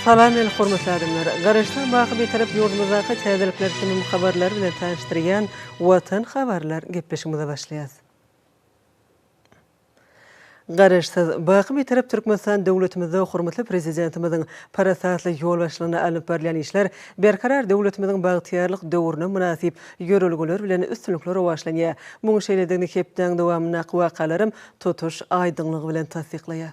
Salam el hormatly adamlar! Garaşsyz baky Bitarap ýurdumyzdaky täzelikler hemem habarlar bilen tanyşdyrýan Watan habarlar gepleşigimize başlaýas. Garaşsyz, baky Bitarap Türkmenistan döwletimizde hormatly Prezidentimiziň parasatly ýolbaşçylygynda alnyp barylýan işler Berkarar döwletimiziň bagtyýarlyk döwrüne mynasyp ýörelgeler bilen üstünlikli rowaçlanýar. Munuň şeýledigini hepdäň dowamyndaky wakalaram tutuş aýdyňlygy bilen tassyklaýar.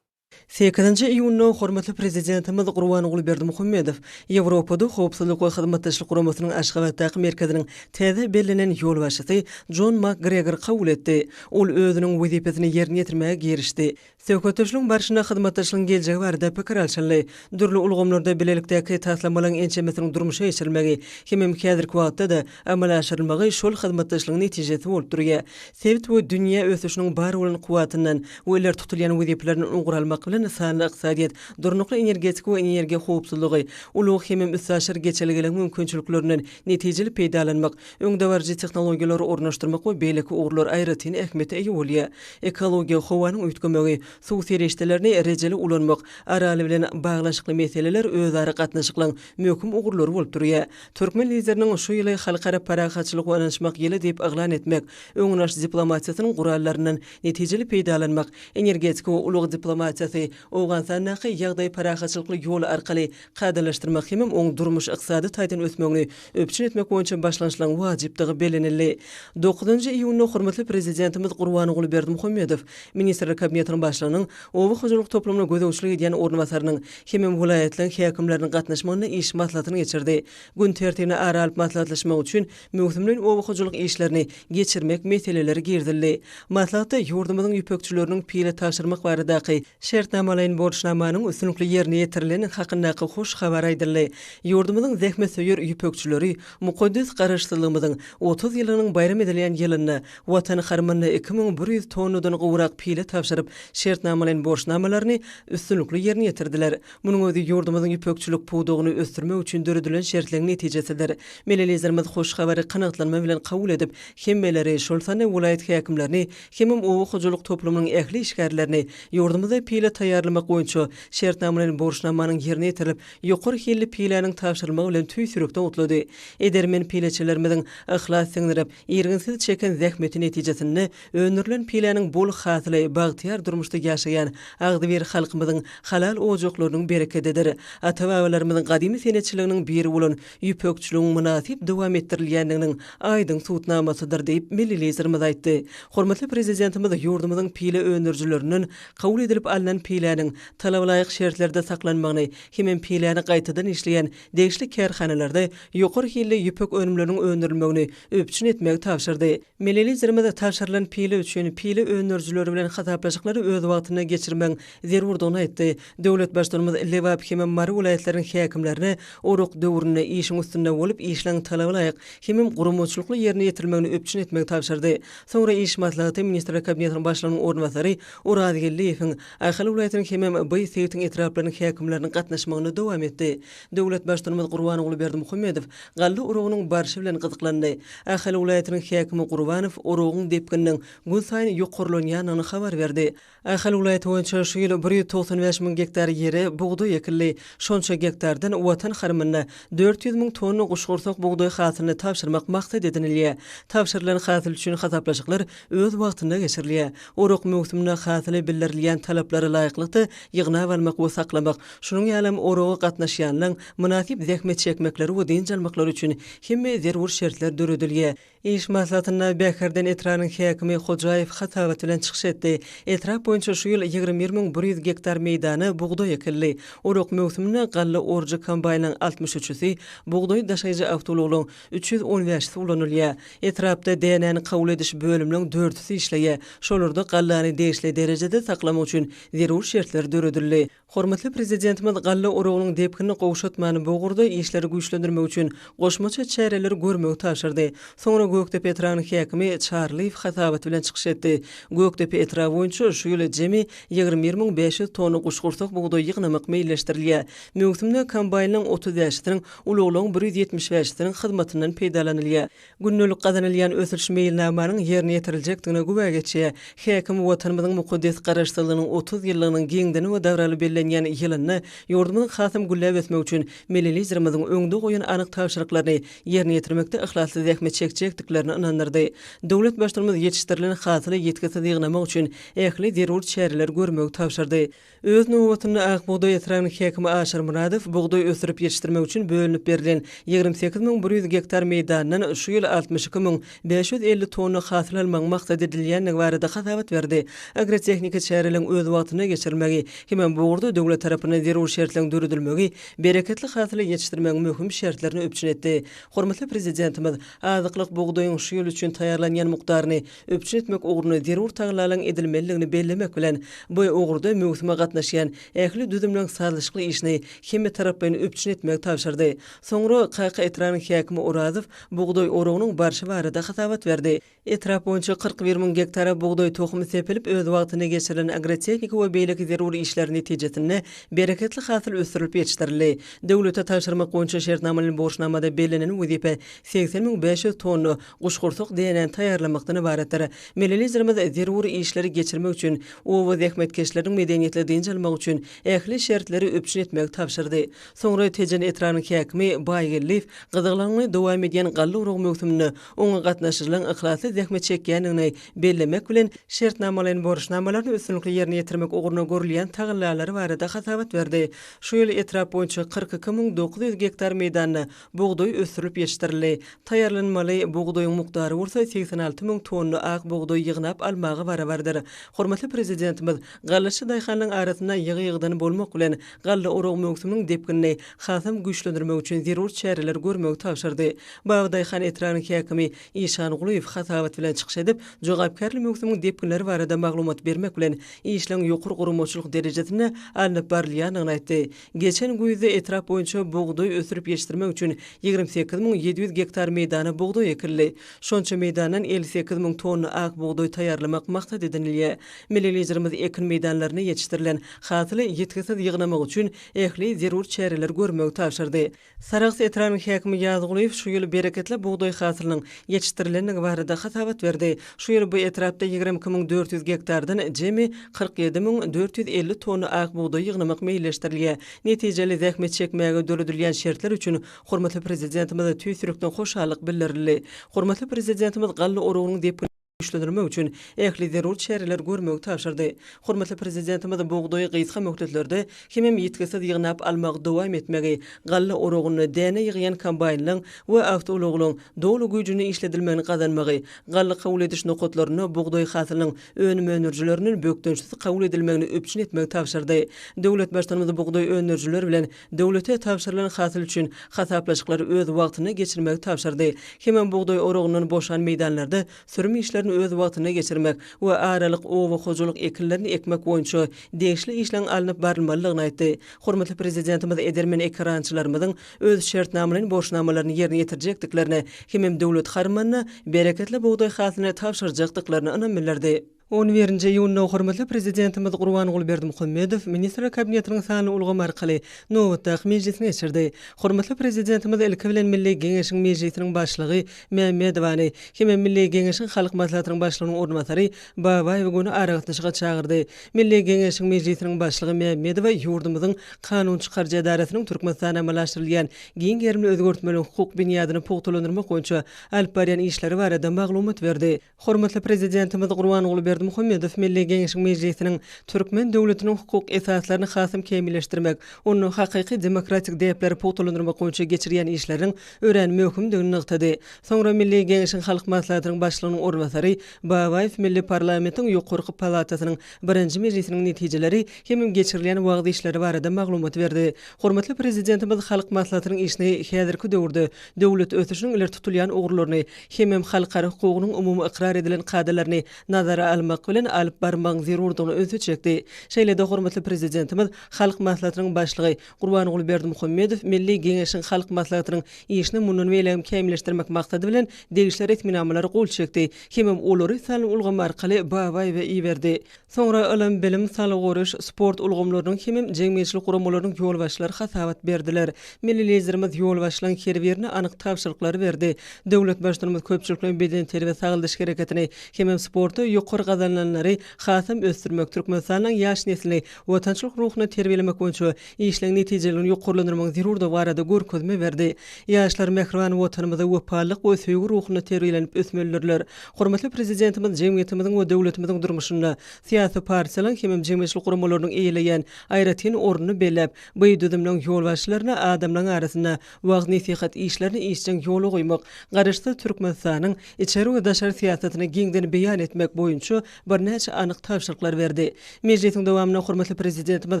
Sekizinji iýunda hormatly Prezidentimiz Gurbanguly Berdimuhamedow Ýewropada Howpsuzlyk we Hyzmatdaşlyk Guramasynyň Aşgabatdaky merkeziniň täze bellenen ýolbaşçysy Jon Mak-Gregor kabul etdi. Ol özüniň wezipesini ýerine ýetirmäge girişdi. Söhbetdeşligiň barşynda hyzmatdaşlygyň geljegi barada pikir alşyldy. Dürli ulgamlarda bilelikdäki taslamalaryň ençemesiniň durmuşa geçirilmegi hemem häzirki wagtda-da amala aşyrylmagy şol hyzmatdaşlygyň netijesi bolup durýar. Sebit we dünýä ösüşiniň bar bolan kuwwatyndan we ileri tutulýan wezipelerinden ugur almak bilen, sanly ykdysadyýet, durnukly energetika we energiýa howpsuzlygy, ulag hemem üstaşyr geçelgeleriň mümkinçiliklerinden netijeli peýdalanmak, öňdebaryjy tehnologiýalary ornaşdyrmak we beýleki ugurlar aýratyn ähmiýete eýe bolýar. Ekologiýa, howanyň üýtgemegi, suw serişdelerini rejeli ulanmak, Aral bilen baglanyşykly meseleler özara gatnaşyklaryň möhüm ugurlary bolup durýar. Türkmen Lideriniň şu ýyly Halkara parahatçylyk we ynanyşmak ýyly diýip yglan etmek, öňüni alyş diplomatiýasynyň gurallaryndan netijeli peýdalanmak, energetika we ulag diplomatiýasy, Owganystandaky ýagdaýy parahatçylykly ýol arkaly kadalaşdyrmak hemem oň durmuş-ykdysady taýdan ösmegini üpjün etmek boýunça başlangyçlaryň wajypdygy bellenildi. Dokuzynjy iýunda hormatly Prezidentimiz Gurbanguly Berdimuhamedow Ministrler Kabinetiniň Başlygynyň oba hojalyk toplumyna gözegçilik edýän orunbasarynyň hemem welaýatlaryň häkimleriniň gatnaşmagynda iş maslahatyny geçirdi. Gün tertibine ara alyp maslahatlaşmak üçin möwsümleýin oba hojalyk işlerini geçirmek meseleleri girizildi. Maslahatda ýurdumyzyň ýüpekçileriniň pile tabşyrmak baradaky şertnamalaýyn borçnamanyň üstünlikli ýerine ýetirilendigi hakyndaky hoş habar aýdyldy. Ýurdumyzyň zähmetsöýer ýüpekçileri mukaddes Garaşsyzlygymyzyň 30 ýyllygynyň baýram edilýän ýylynda Watan harmanyna 2100 tonnadan gowrak pile tabşyryp, şertnamalaýyn borçnamalaryny üstünlikli ýerine ýetirdiler. Munuň özi ýurdumyzyň ýüpekçilik pudagyny ösdürmek üçin döredilen şertleriň netijesidir. Milli Liderimiz hoş habary kanagatlanma bilen kabul edip, hemmeleri, şol sanda welaýat häkimlerini hemem oba hojalyk toplumynyň ähli işgärlerini ýurdumyzda pile taýýarlamak boýunça şertnamalaýyn borçnamanyň ýerine ýetirilip, ýokary hilli piläniň tabşyrylmagy bilen tüýs ýürekden gutlady. Edermen pileçilerimiziň yhlas siňdirip, irginsiz çeken zähmeti netijesinde Öndürilen piläniň bol hasyly bagtyýar durmuşda ýaşaýan agzybir halkymyzyň halal ojaklarynyň berekedidir. Ata-babalarymyzyň gadymy senetçiliginiň biri bolan ýüpekçiligiň mynasyp dowam etdirilýändiginiň aýdyň subutnamasydyr diýip, milli Liderimiz aýtdy. Hormatly Prezidentimiz ýurdumyzyň pile öndürijilerinden kabul edilip alnan piläniň talabalaýyk şertlerde saklanmagyny hemem piläni gaýtadan işleýän degişli kärhanalarda ýokary hilli ýüpek önümleriniň öndürilmegini üpjün etmegi tabşyrdy. Milli Liderimiz tabşyrylan pile üçin pile öndürijileri bilen hasaplaşyklary öz wagtynda geçirmegiň zerurdygyny aýtdy. Döwlet Baştutanymyz Lebap hemem Mary welaýatlarynyň häkimlerine orak döwründe işiň üstünde bolup, işleň talabalaýyk hemem guramaçylykly ýerine ýetirilmegini üpjün etmegi tabşyrdy. Soňra iş maslahaty Ministrler Kabinetiniň Başlygynyň orunbasary Oraz Geldiýewiň, Ahal welaýatynyň hemem by sebitiň etraplarynyň häkimleriniň gatnaşmagynda dowam etdi. Döwlet Baştutanymyz Gurbanguly Berdimuhamedow galla oragynyň barşy bilen gyzyklandy. Ahal welaýatynyň häkimi Gurbanow oragyň depgininiň günsaýyn ýokarlanýandygyny habar berdi. Ahal welaýaty boýunça şu ýyl 195 müň gektar ýere bugdaý ekildi. Şonça gektardan Watan harmanyna 400 müň tonna guşgursak bugdaý hasylyny tabşyrmak maksat edinilýär. Tabşyrylan hasyl üçin hasaplaşyklar öz wagtynda geçirilýär. Orak möwsüminde hasyly bildirilýän talaplara laýyklykda ýygnap almak we saklamak, şunuň ýalam oraga gatnaşýanlaň mynasyp zähmet çekmekleri we dynç almaklary üçin hemme zerur şertler döredilýär. Iş maslahatynda Bäherden etrabynyň häkimi Hojaýew hasabat bilen çykyş etdi. Etrap boýunça şu ýyl 21 100 gektar meýdana bugdaý ekildi. Orak möwsüminde galla orujy kombaýnyň altmyş üçüsi, bugdaý daşaýjy awtoulaglaryň 315-si ulanylýar. Etrapda dänäni kabul ediş bölüminiň dördüsi işleýär. Şolarda gallany degişli derejede saklamak üçin zerur şertler döredildi. Hormatly Prezidentimiz galla oragynyň depginini gowşatman, bu ugurda işleri güýçlendirmek üçin goşmaça çäreleri görmegi tabşyrdy. Soňra Gökdepe etrabynyň häkimi Çarlyýew hasabat bilen çykyş etdi. Gökdepe etraby boýunça şu ýyl jemi 21 500 tonna guşgursak bugdaý ýygnamak meýilleşdirilýär. Möwsümde kombaýnlaryň 35-siniň, ulaglaryň 175-siniň hyzmatyndan peýdalanylýar. Gündelik gazanylýan ösüş meýilnamanyň ýerine ýetiriljekdigine güwä geçýär. Häkim Watanymyzyň mukaddes Garaşsyzlygynyň 30. ýyllygynyň giňden we dabaraly bellenýän ýylynda ýurdumyzyň hasam gülläp ösmegi üçin Milli Liderimiziň öňde goýan anyk tabşyryklaryny ýerine ýetirmekde yhlasly zähmet çekjekdiklerini ynandyrdy. Döwlet Baştutanymyz ýetişdirilen hasyly ýitgisiz ýygnamak üçin ähli zerur çäreleri görmegi tabşyrdy. Öz nobatynda Ak bugdaý etrabynyň häkimi Aşyr Myradow bugdaý ösdürip ýetişdirmek üçin bölünip berlen 28 100 gektar meýdandan şu ýyl 62 550 tonna hasyl almagyň maksat edilýändigi barada hasabat berdi. Agrotehniki çäreleriň öz wagtynda geçirilmegi hemem bu ugurda döwlet tarapyndan zerur şertleriň döredilmegi bereketli hasyly ýetişdirmegiň möhüm şertlerini üpjün etdi. Hormatly Prezidentimiz azyklyk bugdaýyň şu ýyl üçin taýýarlanýan mukdaryny üpjün etmek ugrunda zerur tagallalaryň edilmelidigini bellemek bilen, bu ugurda möwsüme gatnaşýan ähli düzümleriň sazlaşykly işini hemmetaraplaýyn üpjün etmegi tabşyrdy. Soňra Kaka etrabynyň häkimi Orazow bugdaý oragynyň barşy barada hasabat berdi. Etrap boýunça 41 müň gektara bugdaý tohumy sepilip, öz wagtynda geçirilen agrotehniki we beýleki zerur işler netijesinde bereketli hasyl ösdürilip ýetişdirildi. Döwlete tabşyrmak boýunça şertnamalaýyn borçnamada bellenen wezipe 80 500 tonna guşgursak dänäni taýýarlamakdan ybaratdyr. Milli Liderimiz zerur işleri geçirmek üçin oba zähmetkeşleriniň medeniýetli dynç almagy üçin ähli şertleri üpjün etmegi tabşyrdy. Soňra Tejen etrabynyň häkimi Baýgeldiýew gyzgalaňly dowam edýän galla oragy möwsüminde oňa gatnaşyjylaryň yhlasly zähmet çekýändigini bellemek bilen, şertnamalaýyn borçnamalaryny üstünlikli ýerine ýetirmek ugrunda görülýän tagallalary barada hasabat berdi. Şu ýyl etrap boýunça 42 900 gektar meýdanda Bugdaý ösdürilip ýetişdirildi. Taýýarlanmaly bugdaýyň mukdary bolsa 86 müň tonna ak bugdaý ýygnap almaga barabardyr. Hormatly Prezidentimiz gallaçy daýhanlaryň arasynda ýygy-ýygydan bolmak bilen, galla oragy möwsüminiň depginini hasam güýçlendirmek üçin zerur çäreleri görmegi tabşyrdy. Babadaýhan etrabynyň häkimi Işangulyýew hasabat bilen çykyş edip, jogapkärli möwsümiň depginleri barada maglumat bermek bilen, işleň ýokary guramaçylyk derejesinde alnyp barylýandygyny aýtdy. Geçen güýzde etrap boýunça bugdaý ösdürip ýetişdirmek üçin 28 700 gektar meýdana bugdaý ekildi. Şonça meýdandan 58 müň tonna ak bugdaý taýýarlamak maksat edinilýär. Milli Liderimiz ekin meýdanlarynda ýetişdirilen hasyly ýitgisiz ýygnamak üçin ähli zerur çäreleri görmegi tabşyrdy. Sarahs etrabynyň häkimi Ýazgulyýew şu ýyl bereketli bugdaý hasylynyň ýetişdirilendigi barada hasabat berdi. Şu ýyl bu etrapda 22 400 gektardan jemi 47 450 tonna ak bugdaý ýygnamak meýilleşdirilýär. Netijeli zähmet çekmäge döredilýän şertler üçin hormatly Prezidentimize tüýs ýürekden hoşallyk bildirildi. Hormatly Prezidentimiz galla oragynyň depginini güýçlendirmek üçin ähli zerur çäreleri görmegi tabşyrdy. Hormatly Prezidentimiz bugdaýy gysga möhletlerde hemem ýitgisiz ýygnap almagy dowam etmegi, galla oragynda däne ýygýan kombaýnlaryň we awtoulaglaryň doly güýjünde işledilmegini gazanmagy, galla kabul ediş nokatlarynda bugdaý hasylynyň önüm öndürijilerinden bökdençsiz kabul edilmegini üpjün etmegi tabşyrdy. Döwlet Baştutanymyz bugdaý öndürijiler bilen döwlete tabşyrylan hasyl üçin hasaplaşyklary öz wagtynda geçirmegi tabşyrdy. Hemem bugdaý oragyndan boşan meýdanlarda sürüm işlerini öz wagtynda geçirmek we aralyk oba hojalyk ekinlerini ekmek boýunça degişli işleň alnyp barylmalydygyny aýtdy. Hormatly Prezidentimiz edermen ekerançylarymyzyň öz şertnamalaýyn borçnamalaryny ýerine ýetirjekdiklerine hemem döwlet harmanyna bereketli bugdaý hasylyny tabşyrjakdyklaryna ynam bildirdi. On birinji iýunda hormatly Prezidentimiz Gurbanguly Berdimuhamedow Ministrler Kabinetiniň sanly ulgam arkaly nobatdaky mejlisini geçirdi. Hormatly Prezidentimiz ilki bilen Milli Geňeşiň Mejlisiniň Başlygy Mämmedowany hemem Milli Geňeşiň Halk Maslahatynyň Başlygynyň orunbasary Babaýewi göni aragatnaşyga çagyrdy. Milli Geňeşiň Mejlisiniň Başlygy Mämmedowa ýurdumyzyň kanun çykaryjy edarasynyň Türkmenistanda amala aşyrylýan giň gerimli özgertmeleriň hukuk binýadyny pugtalandyrmak boýunça alyp barýan işleri barada maglumat berdi. Hormatly Prezidentimiz Gurbanguly Berdimuhamedow Milli Geňeşiň Mejlisiniň türkmen döwletiniň hukuk esaslaryny hasam kämilleşdirmek, onda hakyky demokratik däpleri pugtalandyrmak boýunça geçirýän işleriniň örän möhümdigini nygtady. Soňra Milli Geňeşiň Halk Maslahatynyň Başlygynyň orunbasary Babaýew milli parlamentiň ýokarky palatasynyň birinji mejlisiniň netijeleri hemem geçirilýän wagyz işleri barada maglumat berdi. Hormatly Prezidentimiz Halk Maslahatynyň işini häzirki döwürde döwlet ösüşiniň ileri tutulýan ugurlaryny hemem halkara hukugynyň umumy ykrar edilen kadalaryny nazara almak bilen alyp barmagyň zerurdygyna ünsi çekdi. Şeýle-de hormatly Prezidentimiz Halk Maslahatynyň Başlygy Gurbanguly Berdimuhamedow Milli Geňeşiň Halk Maslahatynyň işini mundan beýlägem kämilleşdirmek maksady bilen degişli resminamalara gol çekdi hemem olary sanly ulgam arkaly Babaýewe iberdi. Soňra ylym-bilim, saglygy goraýyş, sport ulgamlarynyň hemem jemgyýetçilik guramalarynyň ýolbaşçylary hasabat berdiler. Milli Liderimiz ýolbaşçylaryň her birine anyk tabşyryklary berdi. Döwlet Baştutanymyz köpçülikleýin bedenterbiýe-sagaldyş hereketini hemem sportda ýokary gazanylanlary. gazanylanlary hasam ösdürmek, Türkmenistanyň ýaş neslini watançylyk ruhunda terbiýelemek boýunça işleň netijeliligini ýokarlandyrmagyň zerurdygy barada görkezme berdi. Ýaşlar mähriban Watanymyza wepalylyk we söýgi ruhunda terbiýelenip ösmelidirler. Hormatly Prezidentimiz jemgyýetimiziň we döwletimiziň durmuşynda syýasy partiýalaryň hemem jemgyýetçilik guramalarynyň eýeleýän aýratyn ornuny belläp, bu düzümleň ýolbaşçylaryna adamlaryň arasynda wagyz-nesihat işlerini işjeň ýola goýmak, Garaşsyz Türkmenistanyň içeri we daşary syýasatyny giňden beýan etmek boýunça birnäçe anyk tabşyryklar berdi. Mejlisiň dowamynda hormatly Prezidentimiz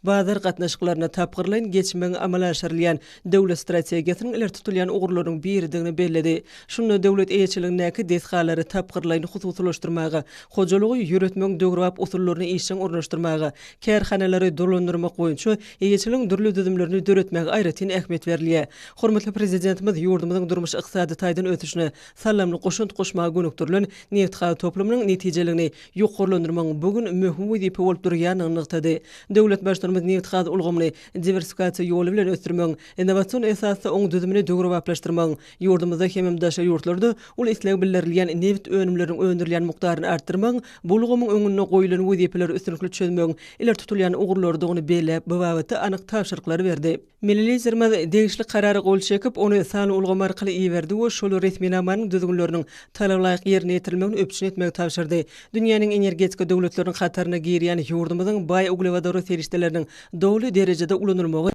bazar gatnaşyklaryna tapgyrlaýyn geçmegiň amala aşyrylýan döwlet strategiýasynyň ileri tutulýan ugurlarynyň biridigini belledi. Şunda döwlet eýeçiligindäki desgalary tapgyrlaýyn hususylaşdyrmaga, hojalygy ýöretmegiň döwrebap usullaryny işjeň ornaşdyrmaga, kärhanalary dolandyrmak boýunça eýeçiligiň dürli düzümlerini döretmäge aýratyn ähmiýet berilýär. Hormatly Prezidentimiz ýurdumyzyň durmuş-ykdysady taýdan ösüşine saldamly goşant goşmaga gönükdirilen nebitgaz toplumynyň netijeligini ýokarlandyrmagyň bu gün möhüm wezipe bolup durýandygyny nygtady. Döwlet Baştutanymyz nebitgaz ulgamyny diwersifikasiýa ýoly bilen ösdürmegiň, innowasion esasda oň düzümini döwrebaplaşdyrmagyň, ýurdumyzda hemem daşary ýurtlarda uly isleg bildirilýän nebit önümleriniň öndürilýän mukdaryny artdyrmagyň bu ulgamyň öňünde goýlan wezipeleri üstünlikli çözmegiň ileri tutulýan ugurlarydygyny belläp, bu babatda anyk tabşyryklary berdi. Milli Liderimiz degişli Karara gol çekip, ony sanly ulgam arkaly iberdi we şol resminamanyň düzgünleriniň talabalaýyk ýerine ýetirilmegini üpjün etmegi tabşyrdy. Dünýäniň energetika döwletleriniň hataryna girýän ýurdumyzyň baý uglewodorod serişdeleriniň doly derejede ulanylmagy,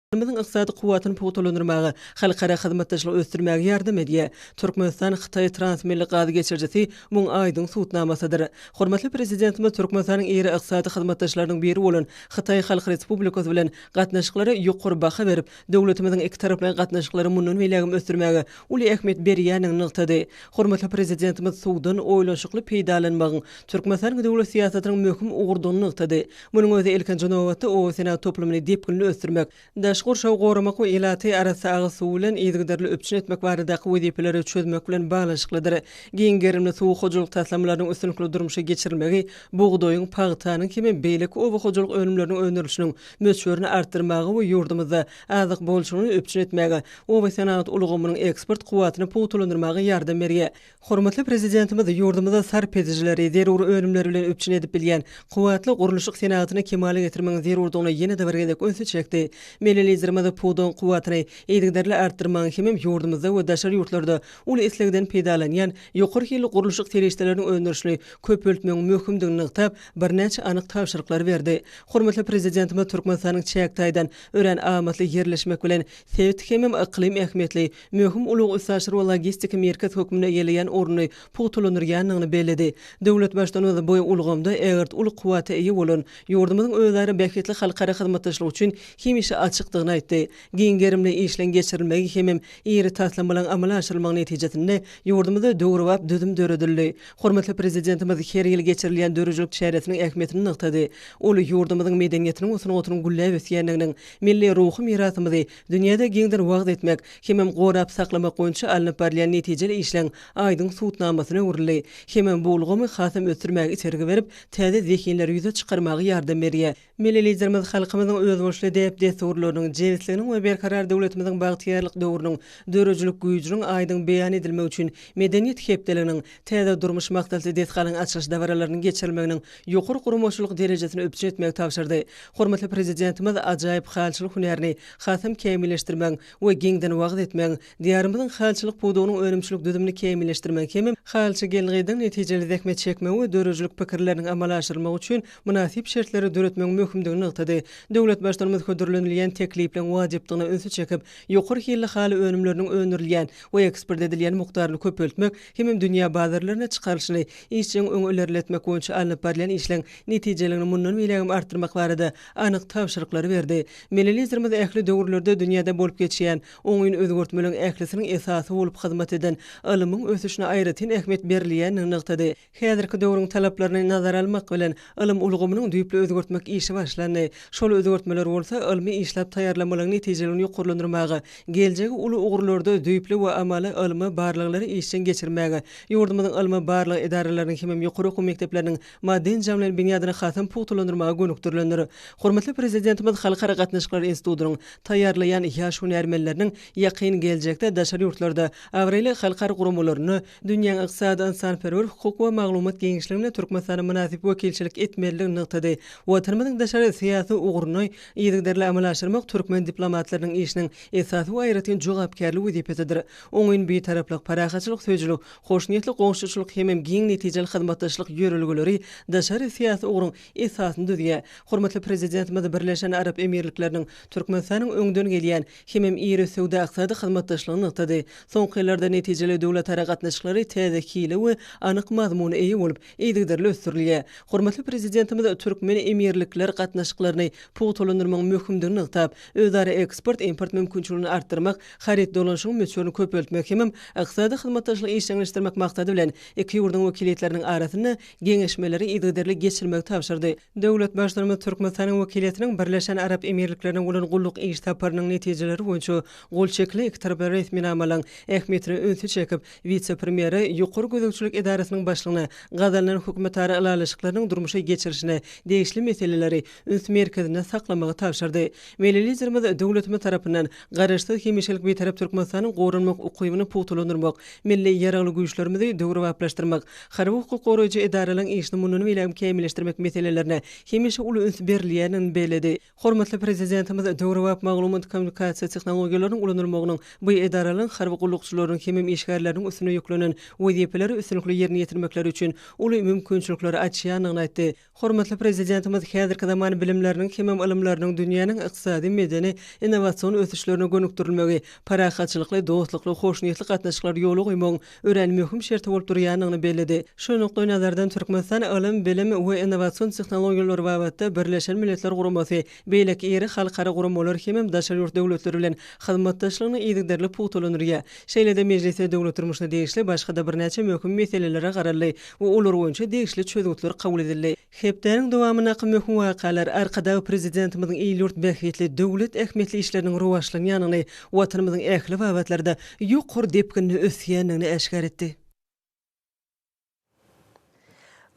Ýurdumyzyň ykdysady kuwwatyny pugtalandyrmaga, halkara hyzmatdaşlygy ösdürmäge ýardam edýär. Türkmenistan, Hytaý transmilli gaz geçirijisi muň aýdyň subutnamasydyr. Hormatly Prezidentimiz Türkmenistanyň iri ykdysady hyzmatdaşlarynyň biri bolan Hytaý Halk Respublikasy bilen gatnaşyklara ýokary baha berip, döwletimiziň ikitaraplaýyn gatnaşyklary mundan beýlägem ösdürmäge uly ähmiýet berýändigini nygtady. Hormatly Prezidentimiz suwdan oýlanyşykly peýdalanmagyň Türkmenistanyň döwlet syýasatynyň möhüm ugurdygyny nygtady. Munuň özi ilkinji nobatda oba senagat toplumyny depginli ösdürmek, daşky gurşawy goramak we ilaty arassa agyz suwy bilen yzygiderli üpjün etmek baradaky wezipeleri çözmek bilen baglanyşyklydyr. Giň gerimli suw hojalyk taslamalarynyň üstünlikli durmuşa geçirilmegi bugdaýyň, pagtanyň hem beýleki oba hojalyk önümleriniň öndürilişiniň möçberini artdyrmaga we ýurdumyzda azyk bolçulygyny üpjün etmäge, oba senagat ulgamynyň eksport kuwwatyny pugtalandyrmaga ýardam berýär. Hormatly Prezidentimiz ýurdumyzda sarp edijileri zerur önümler bilen üpjün edip bilýän kuwwatly gurluşyk senagatyny kemala getirmegiň zerurdygyna ýene-de bir gezek ünsi çekdi. Milli Liderimiz pudagyň kuwwatyny yzygiderli artdyrmagyň hemem ýurdumyzda we daşary ýurtlarda uly islegden peýdalanýan ýokary hilli gurluşyk serişdeleriniň öndürilişini köpeltmegiň möhümdigini nygtap, birnäçe anyk tabşyryklary berdi. Hormatly Prezidentimiz Türkmenistanyň çäk taýdan örän amatly ýerleşmek bilen, sebit hemem yklym ähmiýetli möhüm ulag-üstaşyr we logistika merkez hökmünde eýeleýän ornuny pugtalandyrýandygyny belledi. Döwlet Baştutanymyz bu ulgamda ägirt uly kuwwata eýe bolan ýurdumyzyň özara bähbitli halkara hyzmatdaşlygy üçin hemişe açykdygyny aýtdy. Giň gerimli işleň geçirilmegi hemem iri taslamalaryň amala aşyrylmagy netijesinde ýurdumyzda döwrebap düzüm döredildi. Hormatly Prezidentimiz her ýyl geçirilýän döredijilik çäresiniň ähmiýetini nygtady. Ol ýurdumyzyň medeniýetiniň we sungatynyň gülläp ösýändiginiň, milli ruhy mirasymyzy Dünýäde giňden wagyz etmek hemem gorap saklamak boýunça alnyp barylýan netijeli işleň aýdyň subutnamasyna öwrüldi. Hemem bu ulgamy hasam ösdürmäge itergi berip, täze zehinleri ýüze çykarmaga ýardam berýär. Milli Liderimiz halkymyzyň özboluşly däp-dessurlarynyň, jebisliginiň we Berkarar döwletimiziň bagtyýarlyk döwrüniň döredijilik güýjüniň aýdyň beýan edilmegi üçin Medeniýet hepdeliginiň, täze durmuş maksatly desgalaryň açylyş dabaralarynyň geçirilmeginiň ýokary guramaçylyk derejesini üpjün etmegi tabşyrdy. Hormatly Prezidentimiz ajaýyp halyçylyk hünärini hasam kämilleşdirmegiň we giňden wagyz etmegiň, Diýarymyzyň halyçylyk pudagynyň önümçilik düzümini kämilleşdirmegiň hemem halyçy gelin-gyzlaryň netijeli zähmet çekmegi we döredijilik pikirleriniň amala aşyrylmagy üçin mynasyp şertleri döretmegiň möhümdigini nygtady. Döwlet Baştutanymyz hödürlenilýän teklipleriň wajypdygyna ünsi çekip, ýokary hilli haly önümleriniň öndürilýän we eksport edilýän mukdaryny köpeltmek hemem dünýä bazarlaryna çykarylyşyny işjeň öňe ilerletmek boýunça alnyp barylýan işleň netijeligini mundan beýlägem artdyrmak barada anyk tabşyryklary berdi. Milli Liderimiz ähli döwürlerde dünýäde bolup geçýän oňyn özgertmeleriň ählisiniň esasy bolup hyzmat eden ylmyň ösüşine aýratyn ähmiýet berilýändigini nygtady. Häzirki döwrüň talaplaryny nazara almak bilen, ylym ulgamynyň düýpli özgertmek işi başlandy. Şol özgertmeler bolsa ylmy işläp. taýýarlamalaryň netijeliligini ýokarlandyrmaga, geljegi uly ugurlarda düýpli we amaly ylmy barlaglary işjeň geçirmäge, ýurdumyzyň ylmy-barlag edaralarynyň hemem ýokary okuw mekdepleriniň maddy-enjamlaýyn binýadyny hasam pugtalandyrmaga gönükdirilendir. Hormatly Prezidentimiz Halkara gatnaşyklary institutynyň taýýarlaýan ýaş hünärmenleriniň ýakyn geljekde daşary ýurtlarda, abraýly halkara guramalarynda, dünýäň ykdysady, ynsanperwer, hukuk we maglumat giňişliginde Türkmenistana mynasyp wekilçilik etmelidigini nygtady. Watanymyzyň daşary syýasy ugruny yzygiderli amala aşyrmak türkmen diplomatlarynyň işiniň esasy we aýratyn jogapkärli wezipesidir. Oňyn Bitaraplyk, parahatçylyk söýüjilik, hoşniýetli goňşuçylyk hemem giň netijeli hyzmatdaşlyk ýörelgeleri daşary syýasy ugruň esasyny düzýär. Hormatly Prezidentimiz Birleşen Arap Emirlikleriniň Türkmenistanyň öňden gelýän hemem iri söwda-ykdysady hyzmatdaşlygyny nygtady. Soňky ýyllarda netijeli döwletara gatnaşyklary täze hile we anyk mazmuna eýe bolup, yzygiderli ösdürilýär. Hormatly Prezidentimiz türkmen-emirlikler gatnaşyklaryny pugtalandyrmagyň möhümdigini nygtap, özara eksport-import mümkinçiligini artdyrmak, haryt dolanyşygyň möçberini köpeltmek hemem ykdysady hyzmatdaşlygy işjeňleşdirmek maksady bilen, iki ýurduň wekiliýetleriniň arasynda geňeşmeleri yzygiderli geçirmegi tabşyrdy. Döwlet Baştutanymyz Türkmenistanyň wekiliýetiniň Birleşen Arap Emirliklerine bolan gulluk iş saparynyň netijeleri boýunça gol çekilen ikitaraplaýyn resminamalaryň ähmiýetine ünsi çekip, wise-premýere, Ýokary gözegçilik edarasynyň başlygyna gazanylan hökümetara ylalaşyklarynyň durmuşa geçirilişine degişli meseleleri üns merkezinde saklamagy tabşyrdy. Milli Liderimiz döwletimiz tarapyndan Garaşsyz, hemişelik Bitarap Türkmenistanyň goranmak ukybyny pugtalandyrmak, milli Ýaragly Güýçlerimizi döwrebaplaşdyrmak, harby-hukuk goraýjy edaralaryň işini mundan beýlägem kämilleşdirmek meselelerine hemişe uly üns berilýändigini belledi. Hormatly Prezidentimiz döwrebap maglumat-kommunikasiýa tehnologiýalarynyň ulanylmagynyň bu edaralaryň harby gullukçylarynyň hemem işgärleriniň üstüne ýüklenen wezipeleri üstünlikli ýerine ýetirmekleri üçin uly mümkinçilikleri açýandygyny aýtdy. Hormatly Prezidentimiz häzirki zaman bilimleriniň hemem ylymlarynyň dünýäniň ykdysady, medeni, innowasion ösüşlerine gönükdirilmegi, parahatçylykly, dostlukly, hoşniýetli gatnaşyklary ýola goýmagyň örän möhüm şerti bolup durýandygyny belledi. Şu nukdaýnazardan Türkmenistan ylym, bilim we innowasion tehnologiýalar babatda Birleşen Milletler Guramasy, beýleki iri halkara guramalar hemem daşary ýurt döwletleri bilen hyzmatdaşlygyny yzygiderli pugtalandyrýar. Şeýle-de mejlisde döwlet durmuşyna degişli başga-da birnäçe möhüm meselelere garaldy we olar boýunça degişli çözgütler kabul edildi. Hepdäniň dowamyndaky möhüm wakalar Arkadag Prezidentimiziň il-ýurt bähbitli, döwlet ähmiýetli işleriniň rowaçlanýanyny, Watanymyzyň ähli babatlarda ýokary depginde ösýändigini äşgär etdi.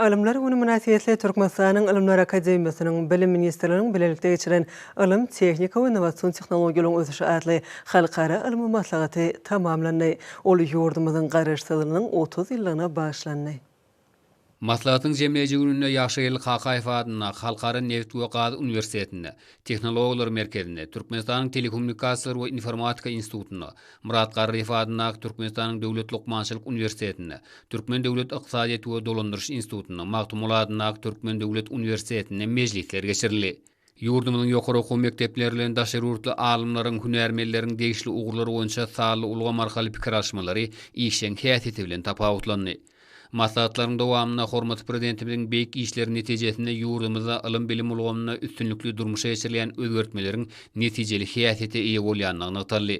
Ylymlar güni mynasybetli Türkmenistanyň Ylymlar akademiýasynyň, Bilim ministrliginiň bilelikde geçiren Ylym, tehnika we innowasion tehnologiýalaryň ösüşi atly halkara ylmy maslahaty tamamlandy. Ol ýurdumyzyň Garaşsyzlygynyň 30 ýyllygyna bagyşlandy. Maslahatyň jemleýji gününde Ýagşygeldi Kakaýew adyndaky Halkara nebit we gaz uniwersitetinde, Tehnologiýalar merkezinde, Türkmenistanyň Telekommunikasiýalar we informatika institutynda, Myrat Garryýew adyndaky Türkmenistanyň Döwlet lukmançylyk uniwersitetinde, Türkmen döwlet ykdysadyýet we dolandyryş institutynda, Magtymguly adyndaky Türkmen döwlet uniwersitetinde mejlisler geçirildi. Ýurdumyzyň ýokary okuw mekdepleri bilen daşary ýurtly alymlaryň, hünärmenleriň degişli ugurlar boýunça sanly ulgam arkaly pikir alyşmalary işjeň häsiýeti bilen tapawutlandy. Maslahatlaryň dowamynda hormatly Prezidentimiziň beýik işleri netijesinde ýurdumyzda ylym-bilim ulgamynda üstünlikli durmuşa geçirilýän özgertmeleriň netijeli häsiýete eýe bolýandygy nygtaldy.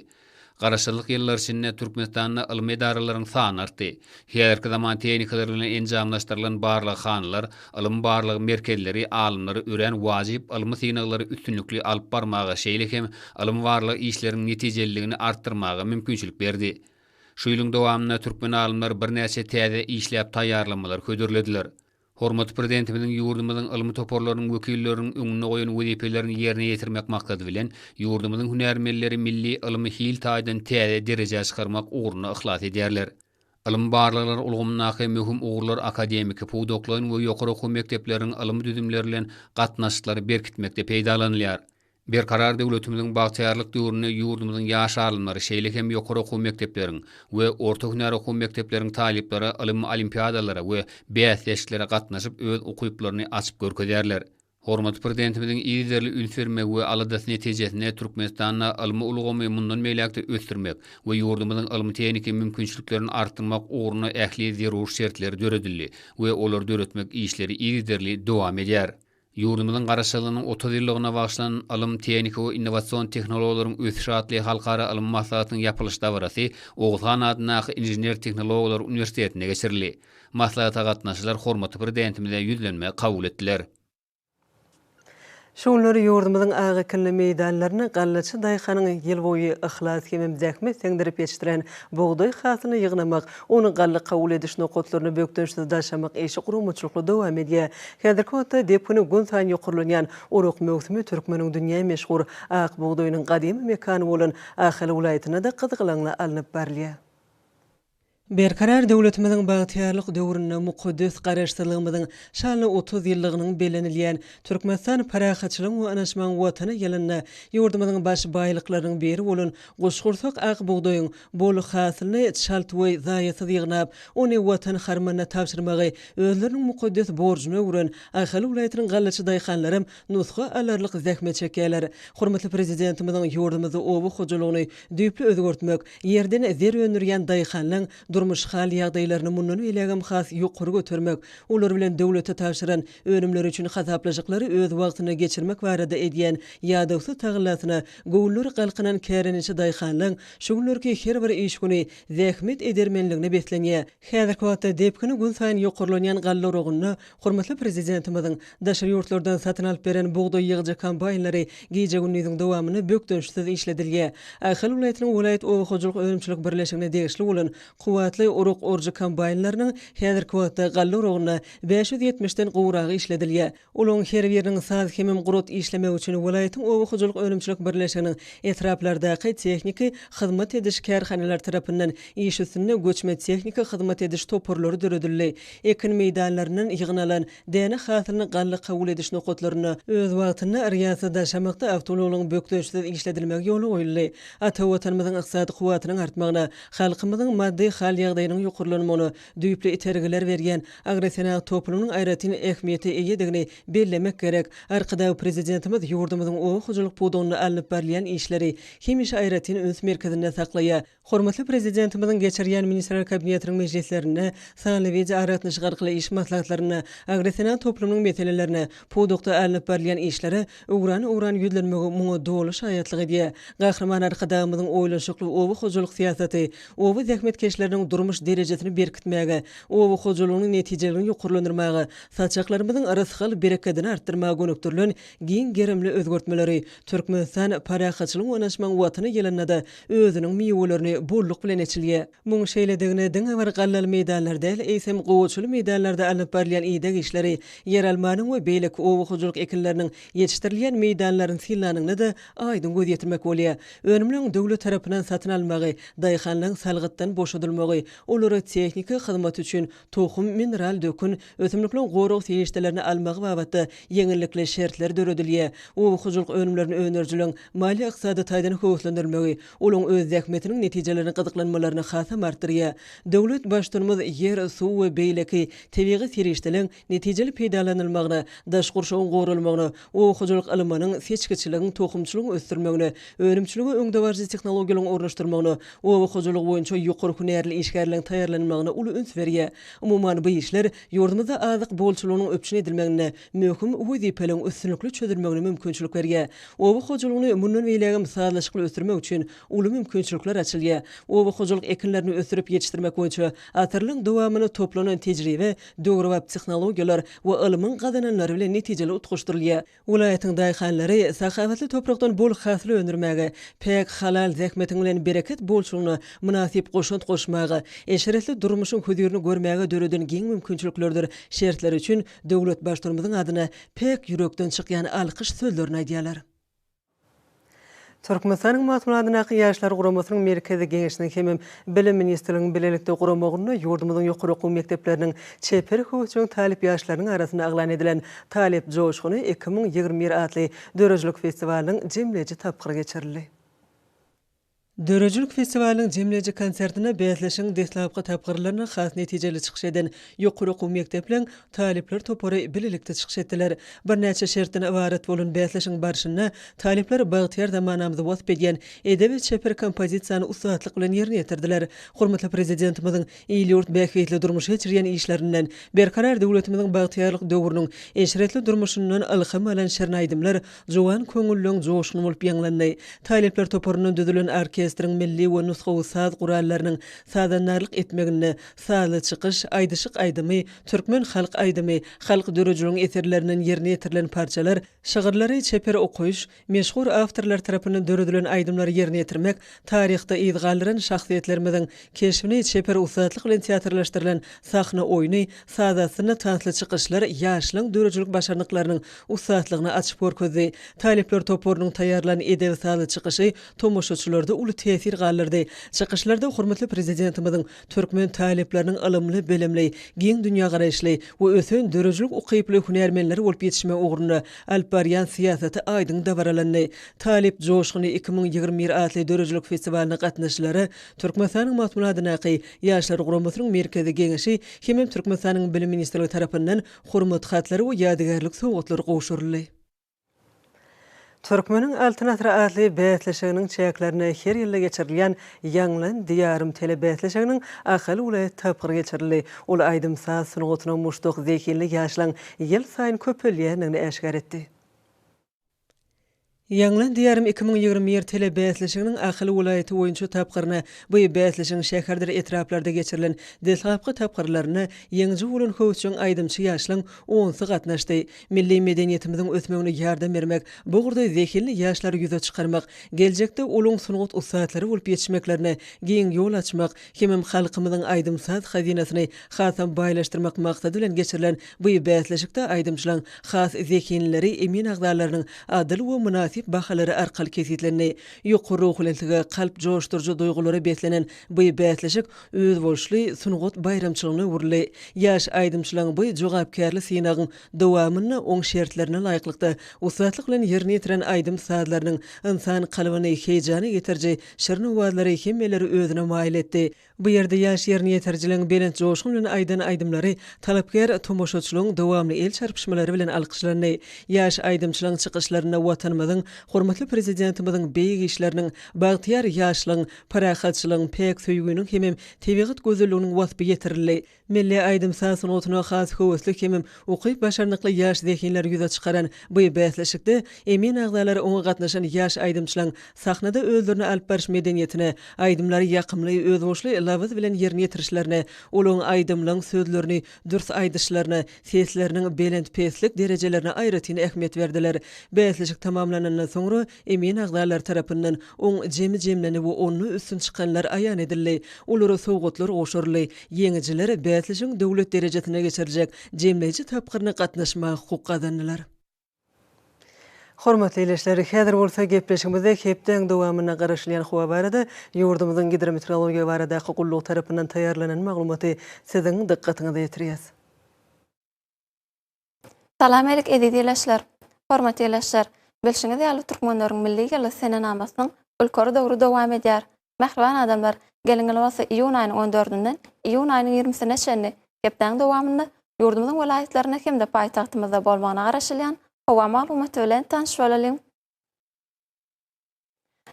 Garaşsyzlyk ýyllary içinde Türkmenistanda ylmy edaralaryň sany artdy. Häzirki zaman tehnikalary bilen enjamlaşdyrylan barlaghanalar, ylmy-barlag merkezleri alymlara örän wajyp ylmy synaglary üstünlikli alyp barmaga, şeýle hem ylmy-barlag işleriniň netijeliligini artdyrmaga mümkinçilik berdi. Şu ýylyň dowamynda türkmen alymlary birnäçe täze işläp taýýarlamalary hödürlediler. Hormatly Prezidentimiziň ýurdumyzyň ylmy toparlarynyň wekilleriniň öňünde goýan wezipelerini ýerine ýetirmek maksady bilen, ýurdumyzyň hünärmenleri milli ylmy hil taýdan täze derejä çykarmak ugrunda yhlas edýärler. Ylmy-barlaglar ulgamyndaky möhüm ugurlar akademiki, pudaklaýyn we ýokary okuw mekdepleriniň ylmy düzümleri bilen gatnaşyklary berkitmekde peýdalanylýar. Berkarar döwletimiziň bagtyýarlyk döwründe ýurdumyzyň ýaş alymlary, şeýle hem ýokary okuw mekdepleriň we orta hünär okuw mekdepleriň talyplary ylym olimpiadalara we bäsleşiklere gatnaşyp öz ukyplaryny açyp görkezýärler. Hormatly Prezidentimiziň yzygiderli üns bermegi we aladasy netijesinde Türkmenistanda ylmy ulgamy mundan beýläk-de ösdürmek we ýurdumyzyň ylmy-tehniki mümkinçiliklerini artdyrmak ugrunda ähli zerur şertler döredildi we olary döretmek işleri yzygiderli dowam edýär. Ýurdumyzyň Garaşsyzlygynyň 30 ýyllygyna bagyşlanan Ylym, tehnika we innowasion tehnologiýalaryň ösüşi atly halkara ylmy maslahatynyň ýapylyş dabarasy Oguzhan adyndaky Inžener-tehnologiýalar uniwersitetinde geçirildi. Maslahata gatnaşyjylar hormatly Prezidentimize ýüzlenme kabul etdiler. Şu günler ýurdumyzyň ak ekinli meýdanlarynda gallaçy daýhanyň ýylboýy yhlas hemem zähmet siňdirip ýetişdiren bugdaý hasylyny ýygnamak, ony galla kabul ediş nokatlaryna bökdençsiz daşamak işi guramaçylykly dowam edýär. Häzirki wagtda depgini günsaýyn ýokarlanýan orak möwsümi türkmeniň dünýä meşhur ak bugdaýynyň gadymy mekany bolan Ahal welaýatynda-da gyzgalaňly alnyp barylýar. Berkarar döwletimiziň bagtyýarlyk döwründe mukaddes Garaşsyzlygymyzyň şanly 30 ýyllygynyň bellenilýän Türkmenistan parahatçylygyň we ynaşmagyň Watany ýylynda ýurdumyzyň baş baýlyklarynyň biri bolan guşgursak ak bugdaýyň bol hasylyny çalt we zaýasyz ýygnap, ony Watan harmanyna tabşyrmagy özleriniň mukaddes borjuna öwren Ahal welaýatynyň gallaçy daýhanlaram nusga alarlyk zähmet çekýärler. Hormatly Prezidentimiziň ýurdumyzda oba hojalygyny düýpli özgertmek, Ýerden zer öndürýän daýhanlaň durmuş hal-ýagdaýlaryny mundan beýlägem has ýokary götermek, olar bilen döwlete tabşyran önümleri üçin hasaplaşyklary öz wagtynda geçirmek barada edýän ýadawsyz tagallasyna göwünleri galkynan kärendeçi daýhanlaň şu günlerki her bir iş güni zähmet edermenligine beslenýär. Häzirki wagtda depgini günsaýyn ýokarlanýan galla oragynda Hormatly Prezidentimiziň daşary ýurtlardan satyn alyp beren bugdaý ýygyjy kombaýnlary gije-gündiziň dowamynda bökdençsiz işledilýär. Ahal welaýatynyň welaýat oba hojalyk önümçilik birleşigine degişli bolan kuwwatly orak orujy kombaýnlarynyň häzirki wagtda galla oragynda 570-den gowragy işledilýär. Olaryň her biriniň saz hemem gurat işlemegi üçin welaýatyň oba hojalyk önümçilik birleşiginiň etraplardaky tehniki hyzmat ediş kärhanalary tarapyndan iş üstünde göçme tehniki hyzmat ediş toparlary döredildi. Ekin meýdanlaryndan ýygnalan däne hasylyny galla kabul ediş nokatlarynda öz wagtynda yrýasyz daşamakda awtoulaglaryň bökdençsiz işledilmegi ýola goýuldy. Ata Watanymyzyň ykdysady kuwwatynyň artmagyna, halkymyzyň maddy hal-ýagdaýynyň ýokarlanmagyna düýpli itergiler berýän Agrosenagat toplumynyň aýratyn ähmiýete eýedigini bellemek gerek. Arkadag Prezidentimiz ýurdumyzyň oba hojalyk pudagynda alnyp barylýan işleri hemişe aýratyn üns merkezinde saklaýar. Hormatly Prezidentimiziň geçirýän Ministrler Kabinetiniň mejlislerinde, sanly wideoaragatnaşyk arkaly iş maslahatlarynda agrosenagat toplumynyň meselelerine, pudakda alnyp barylýan işlere Ugran-ugran ýüzlenmegi muňa doly şaýatlyk edýär. Gahryman Arkadagymyzyň oýlanyşykly oba hojalyk syýasaty oba zähmetkeşleriniň durmuş derejesini berkitmäge, oba hojalygynyň netijeligini ýokarlandyrmaga, saçaklarymyzyň rysgal-berekedini artdyrmaga gönükdirilen giň gerimli özgertmeleri Türkmenistan parahatçylygyň we ynaşmagyň Watany ýylynda-da özüniň miwelerini bolluk bilen eçilýär. Muň şeýledigine diňe bir gallaly meýdanlar däl, eýsem, gowaçaly meýdanlarda alnyp barylýan ideg işleri, ýeralmanyň we beýleki oba hojalyk ekinleriniň ýetişdirilýän meýdanlaryny synlanyňda-da aýdyň göz ýetirmek bolýar. Önümleriň döwlet tarapyndan satyn alynmagy, daýhanlaryň salgytdan boşadylmagy, olara tehniki hyzmat üçin tohum, mineral dökün, ösümlikleriň gorag serişdelerini almagy babatda ýeňillikli şertler döredilýär. Oba hojalyk önümlerini öndürijileriň maliýe-ykdysady taýdan höweslendirilmegi, olaryň öz zähmetiniň netijelerine gyzyklanmalaryny hasam artdyrýar. Döwlet Baştutanymyz ýer, suw we beýleki tebigy serişdeleriň netijeli peýdalanylmagyna, daş gurşawyň goralmagyna, oba hojalyk ylmynyň, seçgiçiligiň, tohumçylygyň ösdürilmegine, önümçilige öňdebaryjy tehnologiýalaryň ornaşdyrylmagyna, oba hojalygy boýunça ýokary hünärli işgärleriň taýýarlanylmagyna uly üns berýär. Umuman, bu işler ýurdumyzda azyk bolçulygynyň üpjün edilmeginde möhüm wezipeleriň üstünlikli çözülmegine mümkinçilik berýär. Oba hojalygyny mundan beýlägem sazlaşykly ösdürmek üçin uly mümkinçilikler açylýar. Oba hojalyk ekinlerini ösdürip ýetişdirmek boýunça asyrlaryň dowamynda toplanan tejribe döwrebap tehnologiýalar we ylmyň gazananlary bilen netijeli utgaşdyrylýar. Welaýatyň daýhanlary sahawatly toprakdan bol hasyl öndürmäge, päk, halal zähmetiň bilen bereket bolçulygyna mynasyp goşant goşmaga, eşretli durmuşyň hözirini görmäge döreden giň mümkinçiliklerdir şertleri üçin döwlet Baştutanymyzyň adyna päk ýürekden çykýan alkyş sözlerini aýdýarlar. Türkmenistanyň Magtymguly adyndaky Ýaşlar guramasynyň Merkezi Geňeşiniň hemem Bilim ministrliginiň bilelikde guramagynda ýurdumyzyň ýokary okuw mekdepleriniň çeper höwesjeň talyp ýaşlarynyň arasynda yglan edilen Talyp joşguny 2021 atly döredijilik festiwalynyň jemleýji tapgyry geçirildi. Döredijilik festiwalynyň jemleýji konsertinde bäsleşigiň deslapky tapgyrlarynda has netijeli çykyş eden ýokary okuw mekdepleriň talyplar topary bilelikde çykyş etdiler. Birnäçe şertden ybarat bolan bäsleşigiň barşynda talyplar bagtyýar zamanamyzy wasp edýän edebi-çeper kompozisiýany ussatlyk bilen ýerine ýetirdiler. Hormatly Prezidentimiziň il-ýurt bähbitli durmuşa geçirýän işlerinden, Berkarar döwletimiziň bagtyýarlyk döwrüniň eşretli durmuşyndan ylham alan şirin aýdymlar juwan köňülleriň joşguny bolup ýaňlandy. Talyplar toparyndan düzülen orkestr. orkestriň milli we nusgawy saz gurallarynyň sazandarlyk etmeginde sazly çykyş, aýdyşyk aýdymy, türkmen halk aýdymy, halk döredijiliginiň eserlerinden ýerine ýetirilen parçalar, şygyrlary çeper okaýyş, Meşhur awtorlar tarapyndan döredilen aýdymlary ýerine ýetirmek, taryhda yz galdyran şahsyýetlerimiziň keşbini çeper ussatlyk bilen teatrlaşdyrylan sahna oýny, saz astynda tansly çykyşlar ýaşlaryň döredijilik başarnyklarynyň ussatlygyny açyp görkezdi. Talyplar toparynyň taýýarlan edebi-sazly çykyşy tomaşaçylarda uly täsir galdyrdy. Çykyşlarda hormatly Prezidentimiziň türkmen talyplarynyň ylymly-bilimli, giň dünýägaraýyşly we ösen döredijilik ukyply hünärmenler bolup ýetişmegi ugrunda alyp barýan syýasaty aýdyň dabaralandy. Talyp joşguny 2021 atly döredijilik festiwalyna gatnaşyjylara Türkmenistanyň Magtymguly adyndaky Ýaşlar guramasynyň Merkezi Geňeşi hemem Türkmenistanyň Bilim ministrligi tarapyndan Hormat hatlary we ýadygärlik sowgatlary gowşuryldy. Türkmeniň Altyn asyry atly bäsleşiginiň çäklerinde her ýylda geçirilýän Ýaňlan, Diýarym telebäsleşiginiň Ahal welaýat tapgyry geçirildi. Ol aýdym-saz sungatyna muşdak zehinli ýaşlaryň ýylsaýyn köpelýändigini äşgär etdi. Ýaňlan, Diýarym 2021 telebäsleşiginiň Ahal welaýaty boýunça tapgyryna bu bäsleşigiň şäherdir etraplarda geçirilen deslapky tapgyrlarynda ýeňiji bolan höwesjeň aýdymçy ýaşlaryň onsy gatnaşdy. Milli medeniýetimiziň ösmegine ýardam bermek, bu ugurda zehinli ýaşlary ýüze çykarmak, geljekde olaň sungat ussatlary bolup ýetişmeklerine giň ýol açmak hemem halkymyzyň aýdym-saz hazynasyny hasam baýlaşdyrmak maksady bilen geçirilen bu bäsleşikde aýdymçylaryň has zehinlileri emin agzalarynyň adyl we mynasyp bahalary arkaly kesgitlendi. Ýokary ruhubelentlige, kalp joşduryjy duýgulara beslenen bu bäsleşik özboluşly sungat baýramçylygyna öwrüldi. Ýaş aýdymçylaryň bu jogapkärli synagyň dowamynda oň şertlerine laýyklykda ussatlyk bilen ýerine ýetiren aýdym-sazlarynyň ynsan kalbyny heýjana getiriji şirin owazlary hemmeleri özüne maýyl etdi. Bu ýerde ýaş ýerine ýetirijileriň belent joşgun bilen aýdan aýdymlary talapkär tomaşaçylaryň dowamly el çarpyşmalary bilen alkyşlandy. Ýaş aýdymçylaryň çykyşlarynda Watanymyzyň, hormatly Prezidentimiziň beýik işleriniň, bagtyýar ýaşlygyň, parahatçylygyň, päk söýginiň hemem tebigat gözelliginiň waspy ýetirildi. Milli aýdym-saz sungatyna has höwesli hemem ukyp-başarnykly ýaş zehinleri ýüze çykaran bu bäsleşikde emin agzalary oňa gatnaşan ýaş aýdymçylaryň sahnada özlerini alyp baryş medeniýetine, aýdymlary ýakymly, özboluşly labyz bilen ýerine ýetirişlerine, olaryň aýdymlaryň sözlerini dürs aýdyşlaryna, sesleriniň belent-peslik derejelerine aýratyn ähmiýet berdiler. Bäsleşik tamamlanandan soňra Emin agzalary tarapyndan oň jemi jemlendi we onda üstün çykanlar aýan edildi. Olara sowgatlar gowşuryldy. Ýeňijiler bäsleşigiň döwlet derejesinde geçiriljek jemleýji tapgyryna gatnaşmaga hukuk gazandylar. Hormatly ildeşler, häzir bolsa gepleşigimizde hepdäň dowamynda garaşylýan howa barada ýurdumyzyň Gidrometeorologiýa baradaky gullugy tarapyndan taýýarlanan maglumaty siziň dykgatyňyza ýetirýäs. Salam alik eziz ildeşler! Hormatly ildeşler! Bilşiňiz ýaly türkmenleriň milli ýyly senenamasynyň ülkeri döwri dowam edýär. Mähriban adamlar, geliň ýyl bolsa iýun aýynyň on dördünden iýun aýynyň ýigrimisine çenli hepdäniň dowamynda ýurdumyzyň welaýatlarynda hem-de paýtagtymyzda bolmagyna garaşylýan howa maglumaty bilen tanyş bolalyň.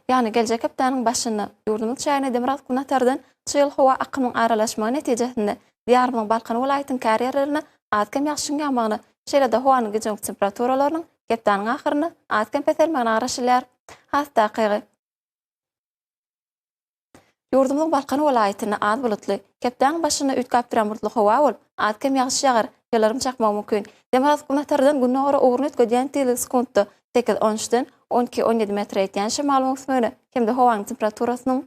Ýagny geljek hepdäniň başynda ýurdumyz çägine demirgazyk-günbatardan çygly howa akymyň aralaşmagy netijesinde Diýarymyzyň Balkan welaýatynyň käbir ýerlerinde az-kem ýagşyň ýagmagyna, şeýle-de howanyň gijeki temperaturalarynyň hepdäniň ahyrynda az-kem peselmegine garaşylýar. Has takygy. Ýurdumyzyň Balkan welaýatynda az bulutly, hepdäniň başynda üýtgäp durýan bulutly howa bolup, az-kem ýagyş ýagar, ýyldyrym çakmagy mümkin. Demirgazyk-günbatardan gündogara ugruny üýtgedýän tizligi sekuntda sekiz, on üçden on iki, on ýedi metre ýetýän şemalyň öwüsmegine hem-de howanyň temperaturasynyň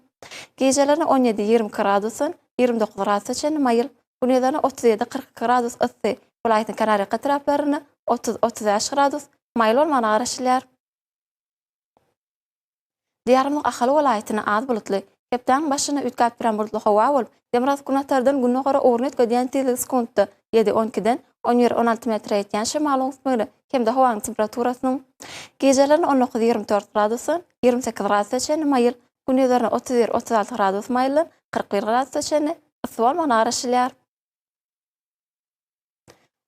gijelerine on ýedi, 22 gradusdan 29 gradusa çenli maýyl, gündizlerine 37, 42 gradus yssy, welaýatyň kenarýaka etraplarynda 30, 35 gradus maýyl bolmagyna garaşylýar. Diýarymyzyň Ahal welaýatynda az bulutly, hepdäniň başynda üýtgäp durýan bulutly howa bolup, demirgazyk-günbatardan gündogara ugruny üýtgedýän tizligi sekuntda ýedi, on ikiden on bir, on alty metre ýetýän şemalyň öwüsmegine hem-de howanyň temperaturasynyň gijelerine on dokuz, 24 gradusdan 28 gradusa çenli maýyl, gündizlerine 31, 36 gradus maýyldan 41 gradusa çenli yssy bolmagyna garaşylýar.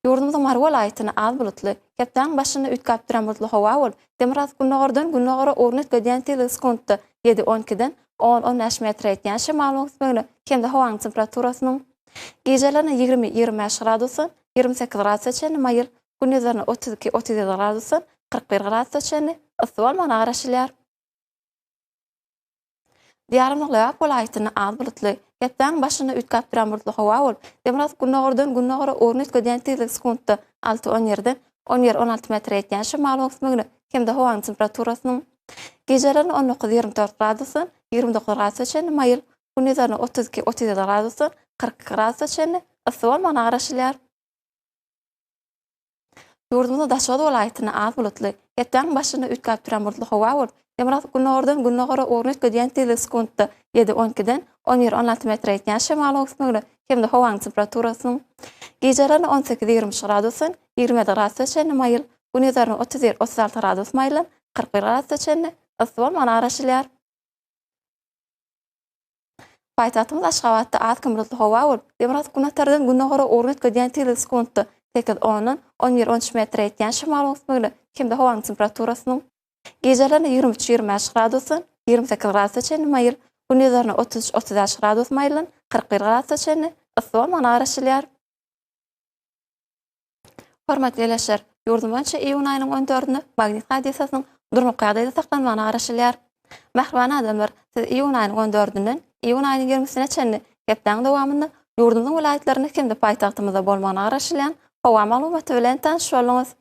Ýurdumyzyň Mary welaýatynda az bulutly, hepdäniň başynda üýtgäp durýan bulutly howa bolup, demirgazyk-gündogardan gündogara ugruny üýtgedýän tizligi sekuntda ýedi, on ikiden on, on bäş metre ýetýän şemalyň öwüsmegine hem-de howanyň temperaturasynyň gijelerine 20, 25 gradusdan 28 gradusa çenli maýyl, gündizlerine 32, 37 gradusdan 41 gradusa çenli yssy bolmagyna garaşylýar. Diýarymyzyň Lebap welaýatynda az bulutly, hepdäniň başynda üýtgäp durýan bulutly howa bolup, demirgazyk gündogardan gündogara ugruny üýtgedýän tizligi sekuntda alty on ýerden on bir 16 metre ýetýän şemalyň öwüsmegine hem-de howanyň temperaturasynyň gijelerine 19 24 gradusdan 29 gradusa çenli maýyl, gündizlerine 32 37 gradusdan 42 gradusa çenli yssy bolmagyna garaşylýar. Ýurdumyzyň Daşoguz welaýatynda az bulutly, hepdäniň başynda üýtgäp durýan bulutly howa bolup, demirgazyk gündogardan gündogara ugruny üýtgedýän tizligi sekuntda ýedi on ikiden on bir 16 metre ýetýän şemalyň öwüsmegine hem-de howanyň temperaturasynyň gijelerine 18 23 gradusdan 27 gradusa çenli maýyl, gündizlerine 31 36 gradus maýyldan 41 gradusa çenli yssy bolmagyna garaşylýar. Paýtagtymyz Aşgabatda az-kem bulutly howa bolup, demirgazyk günortadan gündogara ugruny üýtgedýän tizligi sekuntda sekiz ondan on bir 13 metre ýetýän şemalyň öwüsmegine hem-de howanyň temperaturasynyň gijelerine 23 25 gradusdan 28 gradusa çenli maýyl, gündizlerine 33 35 gradus maýyldan 41 gradusa çenli yssy bolmagyna garaşylýar. Hormatly ildeşler, ýurdumyz boýunça iýun aýynyň on dördünde magnit hadysasynyň durnukly ýagdaýda saklanmagyna garaşylýar. Mähriban adamlar, siz iýun aýynyň on dördünden iýun aýynyň ýigrimisine çenli hepdäniň dowamynda ýurdumyzyň welaýatlarynda hem-de paýtagtymyzda bolmagyna garaşylýan howa maglumaty bilen tanyş bolduňyz.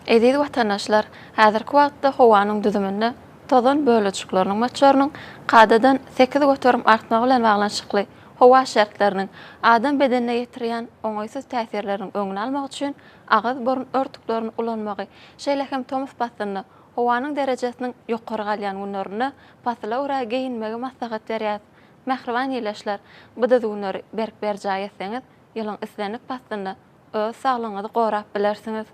Eziz watandaşlar, häzirki wagtda howanyň düzüminde tozan bölejikleriniň möçberiniň kadadan 8% artmagy bilen baglanyşykly howa şertleriniň adam bedenine ýetirýän oňaýsyz täsirleriniň öňüni almak üçin agyz-burun örtüklerini ulanmagy, şeýle hem tomus paslynda howanyň derejesiniň ýokary galýan günlerinde pasyla görä geýinmegi maslahat berýäris. Mähriban ildeşler, bu düzgünleri berk berjaý etseňiz, ýylyň islendik paslynda öz saglygyňyzy gorap bilersiňiz.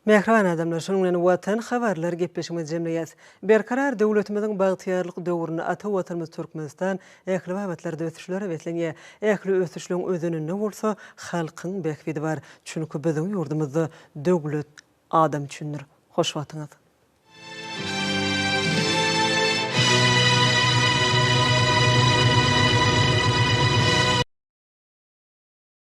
Mähriban adamlar, şunuň bilen Watan habarlar gepleşigimizi jemleýäs. Berkarar döwletimiziň bagtyýarlyk döwründe ata Watanymyz Türkmenistan ähli babatlarda ösüşlere beslenýär. Ähli ösüşleň özeninde bolsa halkyň bähbidi bar. Çünki biziň ýurdumyzda döwlet adam üçindir. Hoş wagtyňyz!